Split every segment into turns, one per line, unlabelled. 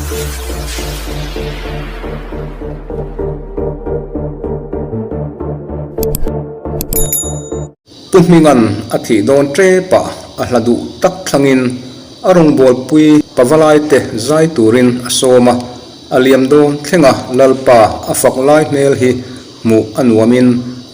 Pu Hminga'n a thih dawn tepah a hla duh tak thlangin a rawngbawlpui pavalaite zai turin a sawm a, a liam dawn thlenga Lalpa a fak lai hmel hi hmuh a nuamin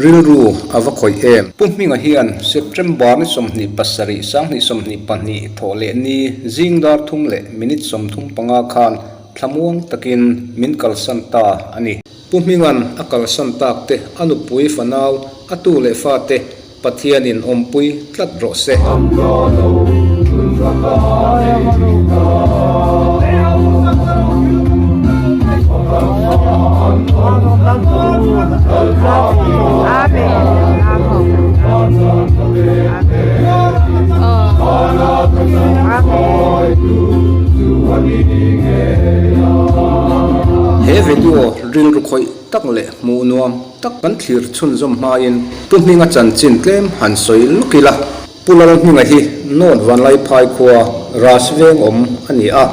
rilru a va khawih em. Pu Hminga hian September ni 27, 2022 thawh leh ni zing dar thum leh minute 35 khan thlamuang takin min kalsan ta a ni. Pu Hminga'n a kalsan tak te a nupui fanau, a tu leh fate Pathianin awmpui tlat rawh se. He video rilru khawih tak leh hmuh nuam tak kan thlir chhunzawm hmain Pu Hminga chanchin tlem han sawi lawk ila, Pu Lalhminga hi North Vanlaiphai khua Ras veng awm a ni a,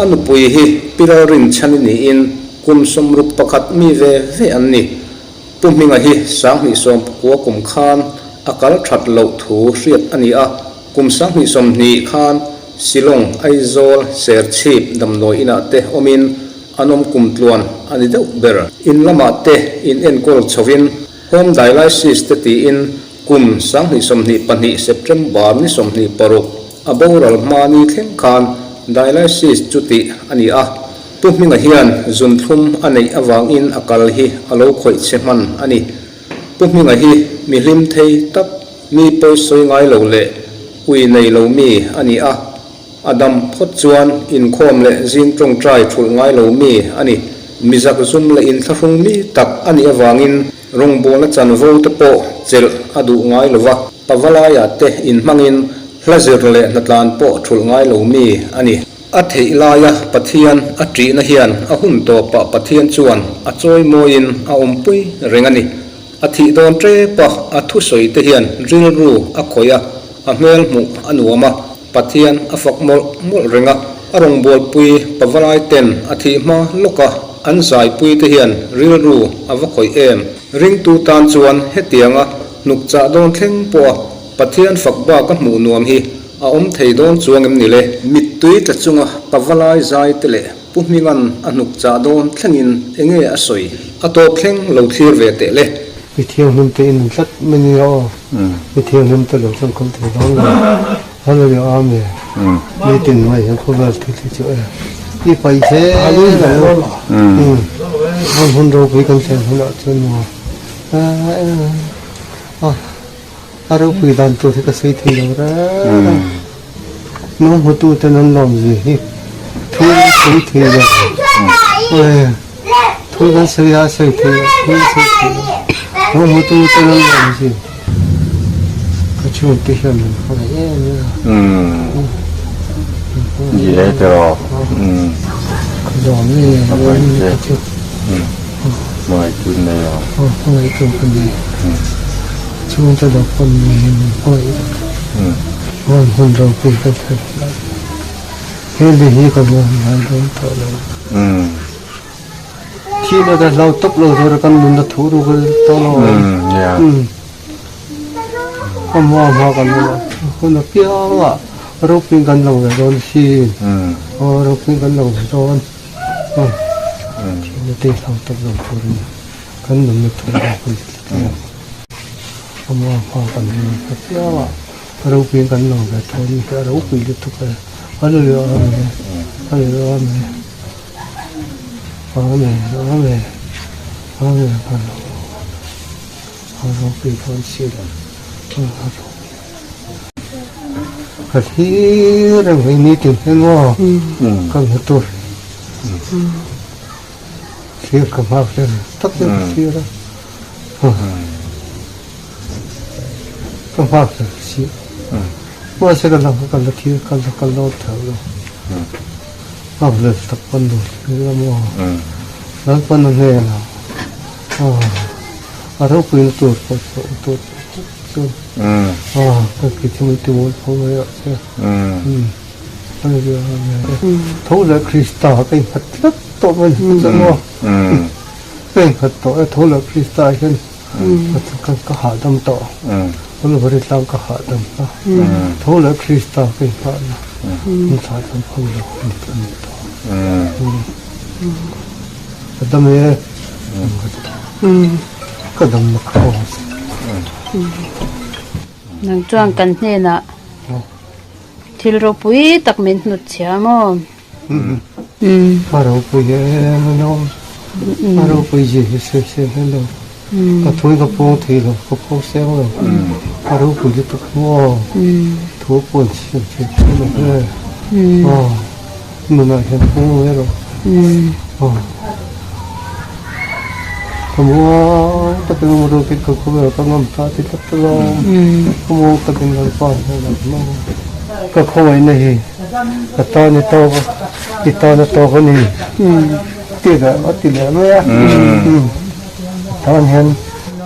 a nupui hi Pi Lalrinchhani niin kum 61 mi ve ve an ni. Pu Hminga hi 2019 kum khan a kal that loh thu hriat a ni a, kum 2020 khan Shillong, Aizawl, Serchhip damdawi inah te awmin an awm kum tluan a ni deuh ber. In lamah te in enkawl chhovin Home Dialysis te tiin kum 2022 September ni 26 a boral hma ni thleng khan dialysis chu tih a ni a. Pu Hminga hian zunthlum a neih avangin a kal hi a lo khawih che hman a ni. Pu Hminga hi mi hlim thei tak, mi pawi sawi ngai lo leh ui nei lo mi a ni a. A dam phawt chuan inkhawm leh zing tawngtai thulh ngai lo mi a ni. Mi zakzum leh inthlahrung mi tak a nih avangin rawngbawlna chanvo te pawh chelh a duh ngai lo va, pavalaiah te inhmangin hla zir leh hnatlan pawh thulh ngai lo mi a ni. A theih laia Pathian a ṭihna hian a hun tawpah Pathian chuan a chawi mawiin a awmpui reng a ni. A thih dawn ṭep a, a thusawi te hian rilru a khawih a, a hmel hmuh a nuam a, Pathian a fak mawlh mawlh reng a, a rawngbawlpui pavalai ten a thih hma lawka an zaipui te hian rilru a va khawih em. Ringtu tan chuan hetianga hnukchah dawn thleng pawha Pathian fak bak a hmuh nuam hi a awm thei dawn chuang em ni le? Mittui tla chunga pavalai zai te leh Pu Hminga'n a hnuk chah dawn thlengin enge a sawi? A tawp thleng lo thlir ve teh le.
Mi thianghlim te in tlat mai ni aw. Mi thianghlim te lo chuan kawm thei dawn lo. Hallelujah Amen. Mi tin mai hian khawvel thil hi chu e i paih zel ang u. Hmun hun ropui kan thlen hunah chuan maw a A ropui dan tur hi ka sawi thei lo reng a, nung hmutu ten an lawm zui hi thu an sawi thei lo, thu kan sawi a sawi thei lo, thu an sawi thei lo, nung hmutu ten an lawm zui ka chhungte hian min hmangaih em em a.
Ni e tiraw.
Ka lawm em em ka chu.
Hmangaih tu nei a.
Hmangaih tu ka nei. Chhungte lo pawn niin min hmangaih vek a. Huan hun ropui ka thlen hlauh. He lei hi ka nuam ngai dawn tawh lo. Thihna te hlau tawp lo tur a kan nunna thu ruk a tawh lo ang. A hma hma kan awm a, hun apiang ah ropui kan lo ve dawn asin. Aw ropui kan lo ve dawn. Thihna te hlau tawp lo turin kan nunna thu ruk a ni tlat a. A hma hma kan awm apiang ah ropui kan lo ve dawn hi a ropui lutuk e. Hallelujah Amen Hallelujah Amen Amen Amen Amen Hallelujah. A ropui dawn si lo a ropui ka thlir reng mai nitin hian maw ka hmu tur thlir ka hma hle tak hian ka thlir a ka hma hle si mahse ka la ka la thlir ka la ka lo tho lo hma hle tak pawn lo thlir a maw Lalpan a hnenah A ropuina tur pawh chu a tur chu a ka ki chu min ti mawi pho mai ah che. Hallelujah Amen. Tho leh Krista ka innghat tlat tawh mai ni chu maw? Ka innghat tawh e, tho leh Krista hian ka hahdam tawh. Calvary tlang ka hahdam a, tho leh Krista ka innghat na, min thlahdam phal lo a ni tawh. Ka dam e, ka dam na kraws.
Nang chuan kan hnenah thil ropui tak min hnut chhia maw?
A ropui em a lo, a ropui zia hi sawi sel hle lo. Ka thui ka pawng thei lo, ka pawng seng lo. A ropui lutuk maw? Thu pawn siam thei thei lo hle. Aw, nunah hian pawng mai rawh. Aw, ka muang takin awm rukin ka khawvel ka ngam ta ti tlat ta lo. Ka muang takin Lalpa hian a hmang a. Ka khawngaihna hi ka tan i tawk a, i tan a tawk a ni ti leh a ti leh mai a. Tan hian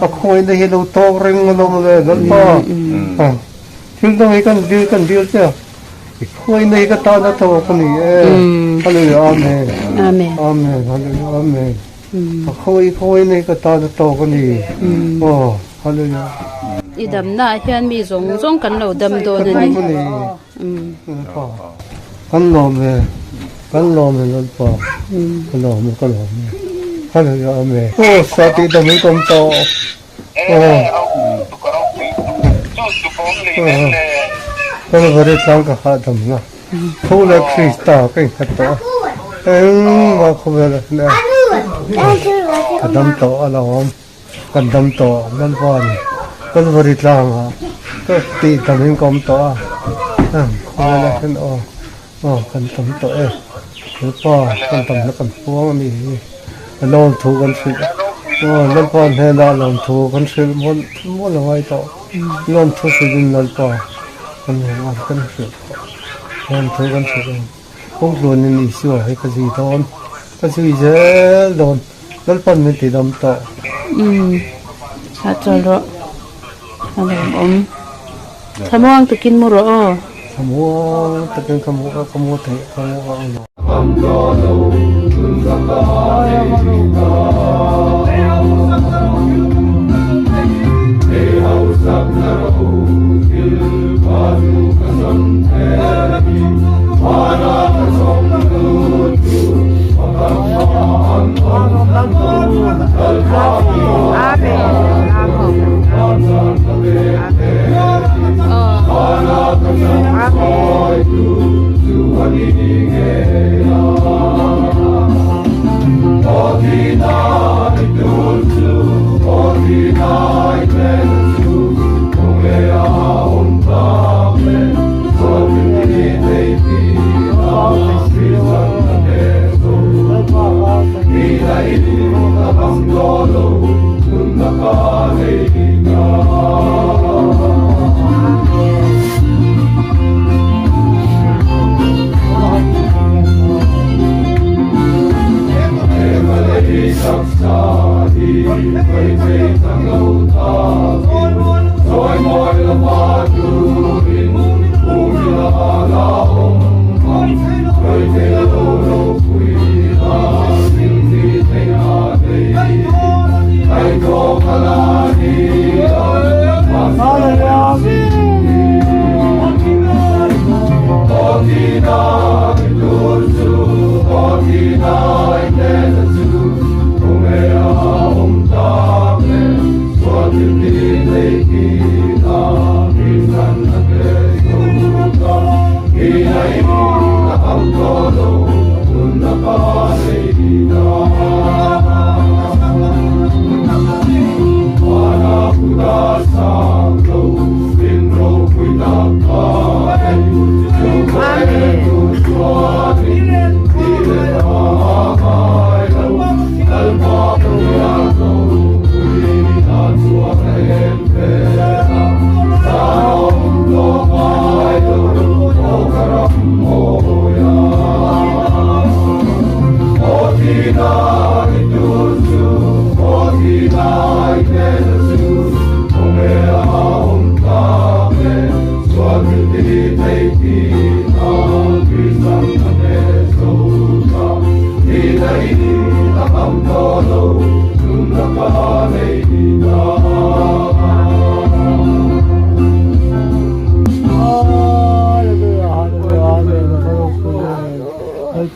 a khawngaihna hi lo tawk reng alawm le Lalpa. Thil dang hi kan dil kan dil che a. I khawngaihna hi ka tan a tawk a ni e. Hallelujah Amen.
Amen.
Amen. Hallelujah Amen. A khawngaih khawngaihna hi ka tan a tawk a ni. Aw Hallelujah.
I damna ah hian mi zawng zawng kan lo dam dawn a ni.
Lalpa kan lawm e kan lawm e Lalpa ka lawm e ka lawm e Hallelujah Amen. Aw sa tih dam in ka awm tawh. Calvary tlang ka hahdam na Tho leh Krista ka innghat tawh a, engmah khawvel a hne a, ka dam tawh a lo awm, ka dam tawh Lalpa ni Calvary tlangah ka tihdam in ka awm tawh a, khawvel a hne aw aw kan tam tawh e. Lalpa kan tam na kan puang a ni hi lawmthu kan hrilh aw Lalpa hnenah lawmthu kan hrilh mawlh mawlh a ngai tawh lawmthu hrilhin Lalpa kan hmu a kan hrilh tawh lawmthu kan hrilh ang kawngtluanin Isua hi ka zui dawn ka zui zel dawn Lalpan min ti dam tawh.
Umm hahchawl rawh a lawmawm. Thlamuang takin mu rawh aw.
Thlamuang takin ka mu a, ka mu theih ka mu a ang.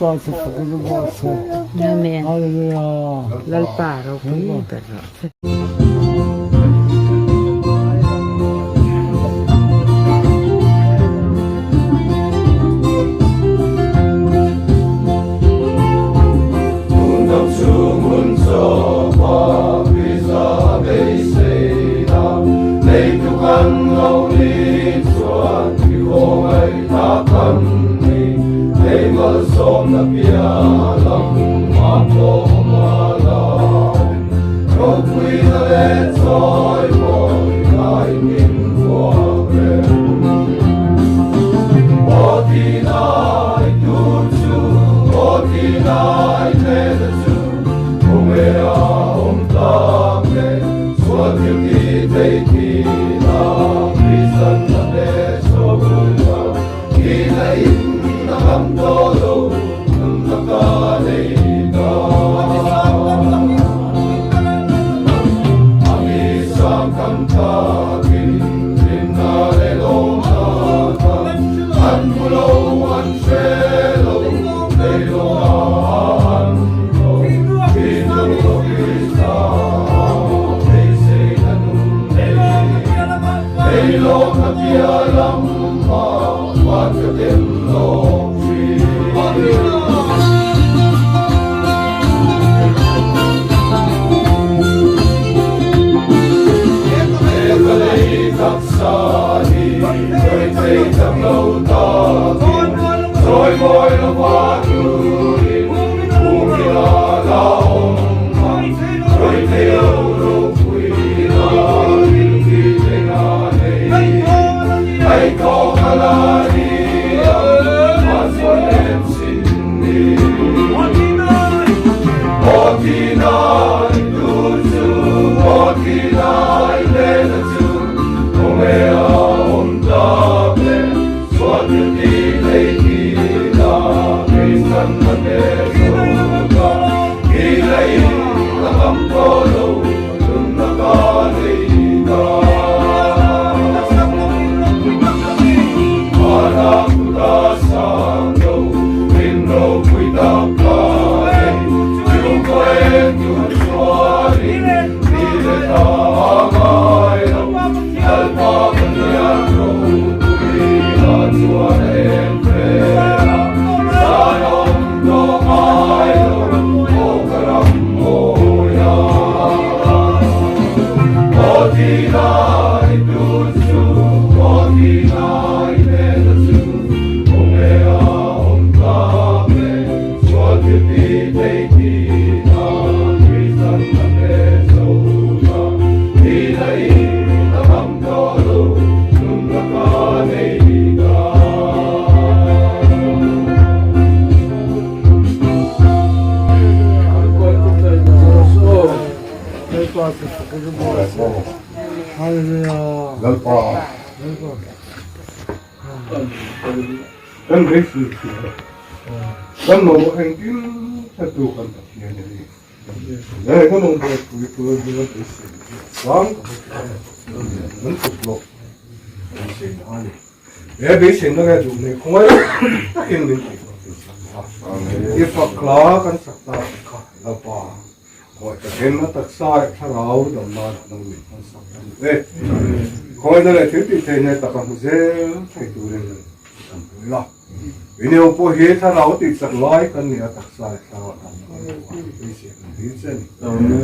Lalpa chu fakin awm rawh se.
Amen.
Hallelujah.
Lalpa ropui ber rawh se.
Kan beisei thin a, kan mamawh engkim hretu kan Pathian a ni. He kan rawngbawlpui tur hi kan beisei hi a sang ta bawk a, kan tluk loh beiseina a ni. He beiseina leh duh nei khawngaih takin min tih fak tih sak a, i fak hla kan sak ta kha Lalpa. Khawi takin a taksa leh thlarau dam nan a lo min hmansak a ni e. Khawina leh thil tih theih nei taka hmu zel thei turin kan pui la. Ineu pawh hi thlarau tih chak lai kan ni a, taksa leh thlarau dam nan a beisei kan dil che a ni.